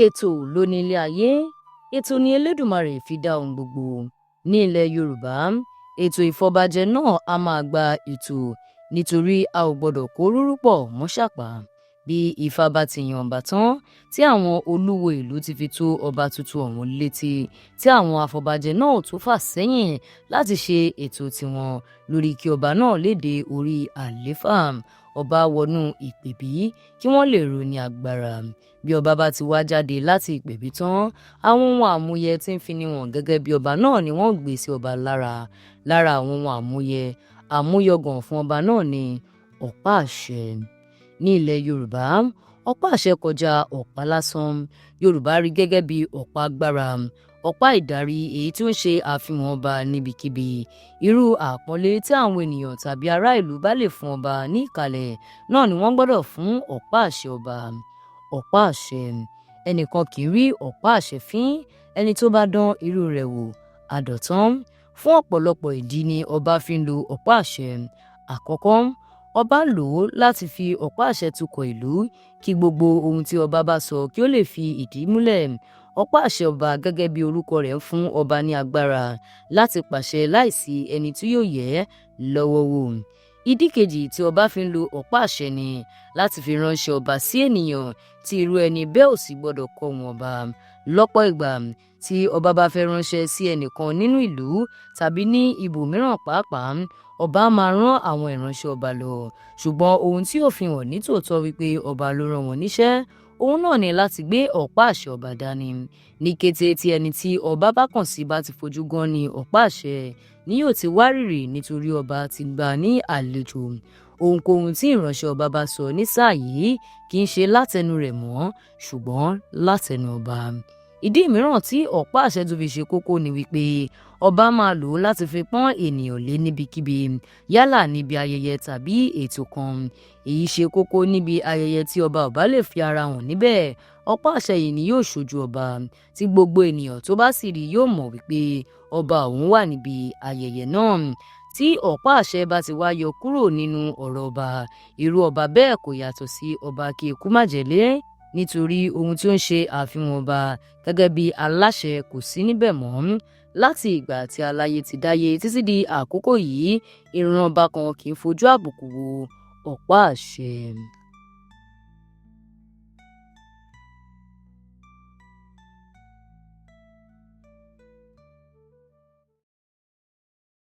Ètò ló ní ilé ayé, ètò ni Elédùmarè fi dá ohun gbogbo. Ní ilẹ̀ Yorùbá, ètò ìfọbajẹ náà a máa gba ètò nítorí a ò gbọdọ̀ kó rúrú pọ̀ mọ́ ṣàpá. Bí Ifá bá ti yan ọba tán, tí àwọn olúwo ìlú ti fi tó ọba tuntun ọ̀hún létí, tí àwọn afọbajẹ náà ò tún fà sẹ́yìn láti ṣe ètò tiwọn lórí kí ọba náà lè dé orí àlééfà. Ọba wọnú ìpèbí kí wọ́n lè ró ní agbára. Bí ọba bá ti wá jáde láti ìpèbí tán, àwọn ohun àmúyẹ tí ń fini hàn gẹ́gẹ́ bí ọba náà ni wọ́n gbé sí ọba lára. Lára àwọn ohun àmúyẹ àmúyangàn fún ọba náà ni ọ̀pá àṣẹ. Ní ilẹ̀ Yorùbá, ọ̀pá àṣẹ kọjá ọ̀pá lásán. Yorùbá rí gẹ́gẹ́ bí ọ̀pá agbára, ọ̀pá ìdarí èyí tí ó ń ṣe àfihàn ọba níbikíbi. Irú àpọ́nlé tí àwọn ènìyàn tàbí ará ìlú bá lè fún ọba ní ìkàlẹ̀ náà ni wọ́n gbọ́dọ̀ fún ọ̀pá àṣẹ ọba. Ọ̀pá àṣẹ. Ẹnìkan kì í rí ọ̀pá àṣẹ fín, ẹni tó bá dán irú rẹ̀ wò, á dọ̀tán. Fún ọ̀pọ̀lọpọ̀ ìdí ni ọba fi ń lo ọ̀pá àṣẹ. Àkọ́kọ́, ọba ń lò ó láti fi ọ̀pá àṣẹ tukọ̀ ìlú kí gbogbo ohun tí ọba bá sọ kí ó lè fi ìdí múlẹ̀. Ọ̀pá àṣẹ ọba gẹ́gẹ́ bí orúkọ rẹ̀ ń fún ọba ní agbára láti pàṣẹ láìsí ẹni tí yóò yẹ̀ ẹ́ lọ́wọ́ wò. Ìdí kejì tí ọba fi ń lo ọ̀pá àṣẹ ni láti fi ránṣẹ́ ọba sí ènìyàn tí irú ẹni bẹ́ẹ̀ ò sì gbọdọ̀ kọhùn ọba. Lọ́pọ̀ ìgbà tí ọba bá fẹ́ ránṣẹ́ sí ẹnìkan nínú ìlú tàbí ní ibòmíràn pàápàá, ọba máa rán àwọn ìránṣẹ́ ọba lọ. Ṣùgbọ́n ohun tí yóò fi hàn ní tòótọ́ wípé ọba ló rán wọn níṣẹ́, òun náà ni láti gbé ọ̀pá àṣẹ ọba dání. Ní kété tí ẹni tí ọba bá kàn sí bá ti fojú gan ní ọ̀pá àṣẹ ni yóò ti wárìrì nítorí ọba ti gbà á ní àlejò. Ohunkóhun tí ìránṣẹ́ ọba bá sọ ní sáà yìí kì í ṣe látẹnu rẹ̀ mọ́, ṣùgbọ́n látẹnu ọba. Ìdí mìíràn tí ọ̀pá àṣẹ tún fi ṣe kókó ni wípé ọba máa lò ó láti fi pọ́n ènìyàn lé níbikíbi, yálà níbi ayẹyẹ tàbí ètò kan. Èyí ṣe kókó níbi ayẹyẹ tí ọba ò bá lè fi ara hàn níbẹ̀. Ọ̀pá àṣẹ yìí ni yóò ṣojú ọba, tí gbogbo ènìyàn tó bá sì rí yóò mọ̀ wípé ọba òun wà níbi ayẹyẹ náà. Tí ọ̀pá àṣẹ bá ti wá yọ kúrò nínú ọ̀rọ̀ ọba, irú ọba bẹ́ẹ̀ kò yàtọ̀ sí ọba kí eku má jẹ̀lé, nítorí ohun tí ó ń ṣe àfihàn ọba gẹ́gẹ́ bí aláṣẹ kò sí níbẹ̀ mọ́. Láti ìgbà tí aláyé ti dáyé títí di àkókò yìí, ìran ọba kan kì í fojú àbùkù wo ọ̀pá àṣẹ.